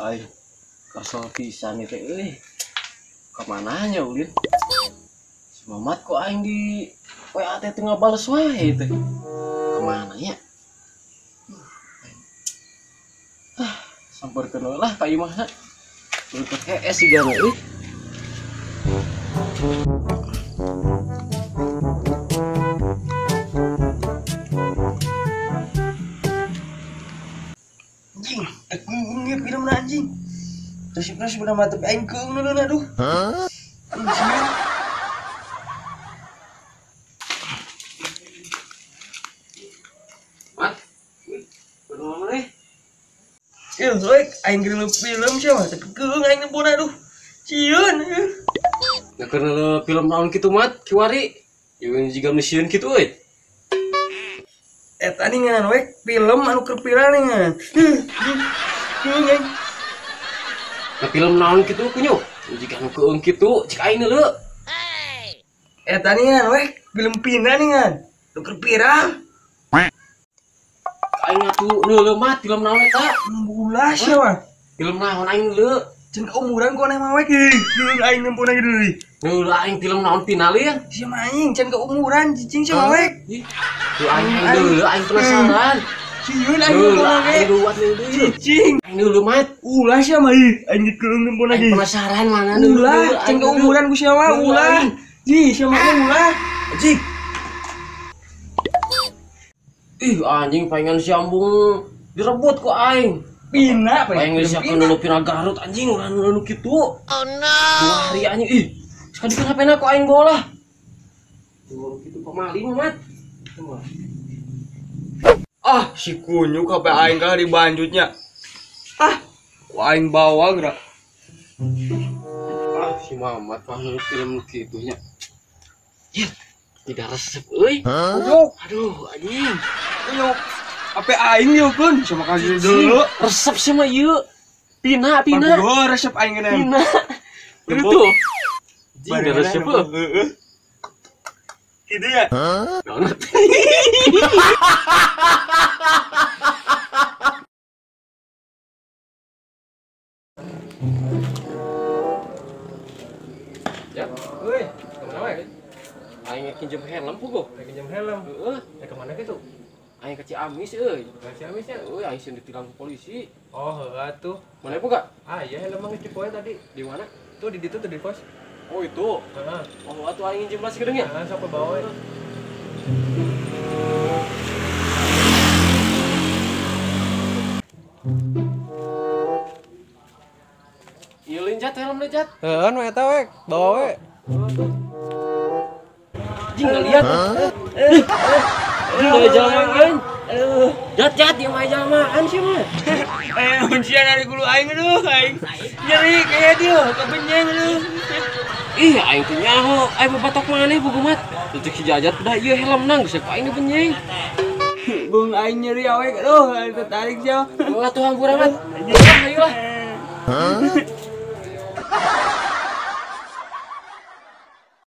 Ay, kesel pisan itu euy. Kamananya ulin? Si Mamat kok aing di WA teh teu ngabales wae teh. Kamana nya? Ah, sampeurkeun we lah ka imahna. Leukeut hees sigana euy. Anjing, keung ieu filmna anjing. Terus bener mah tapi aing keung neuleuh aduh. Hah? Mat. Kumaha maneh? Ieu we aing keur film sia mah tapi keung aing nempona aduh. Cieun. Da keur neuleuh film naon kitu Mat, kiwari. Ieu jiga nu sieun kitu euy. Eta ningan we film anu keur viral ningan. Keung aing. Nah, film naon kitu kunyuk? Jika nu keung kitu cik aing neuleuh. Eta ningan we film Pina ningan. Nu keur viral. Aing atuh neuleuh mah film naon eta? Ulah sia mah. Film naon aing neuleuh? Can kaumuran ku aneh mah we. Keung aing nempona gitu deui. Neuleuh aing film naon Pina lian? Sia mah anjing can kaumuran cicing sia mah we. Tuh aing neuleuh aing penasaran. Cieun aing nempona ge. Cicing. Aing neuleuh mat. Ulah sia mah ih aing keung nempona ge. Aing penasaran mana neuleuh. Ulah can kaumuran ku sia mah ulah. Ji sia mah ulah. Anjing. Ih anjing palingan si Ambung direbut ku aing. Pina paling geus siapa nu Pina Garut anjing ulah nu kitu. Oh no. Dua hari anjing ih. Sekali kenapa ku aing bola. Tuh kitu pemaling mat. Ah si kunyuk HP aing kalah dibanjutnya. Ah, ku aing bawa geura. Ah si Mamat mah nu film kitu nya. Yeuh, tidak resep euy. Kunyuk. Aduh anjing. Kunyuk. HP aing yeuh keun sama kasih dulu. Resep sih mah ieu. Pina Pina. Aduh, resep aing geuna. Pina. Itu. Jing resep euy. Heeh. Gitu ya? Banget. Ya, euy, kemana we? Aing pinjem helm puguh. Aing pinjem helm. Heeh. Ya kemana kitu? Aing ke Ciamis euy. Ke Ciamis ya? Euy, aing sieun ditilang ku polisi. Oh, heuh atuh. Mana boga? Ah, iya helm mah ngecip poe tadi. Di mana? Tuh di ditu tuh di pos. Oh, itu. Heeh. Oh, atuh aing nginjem lah sakedeung nya. Heeh, sok bawa we. Ieu leun jat helm jat. Heeh, nu eta we, bawa we. Jing ngaliat. Jing jalan. Jat jat ieu mah jamaan sih mah. Eh, uncian dari gulu aing aduh aing. Nyeri kayak dia, kebenyeng aduh. Ih, aing teh nyaho, aing batok maneh buku mat. Cek si Jajat dah ieu helm nang geus ku aing dibenyeng. Bung aing nyeri awek aduh, aing tertarik sia. Ulah tuh hampura mat. Ayo lah.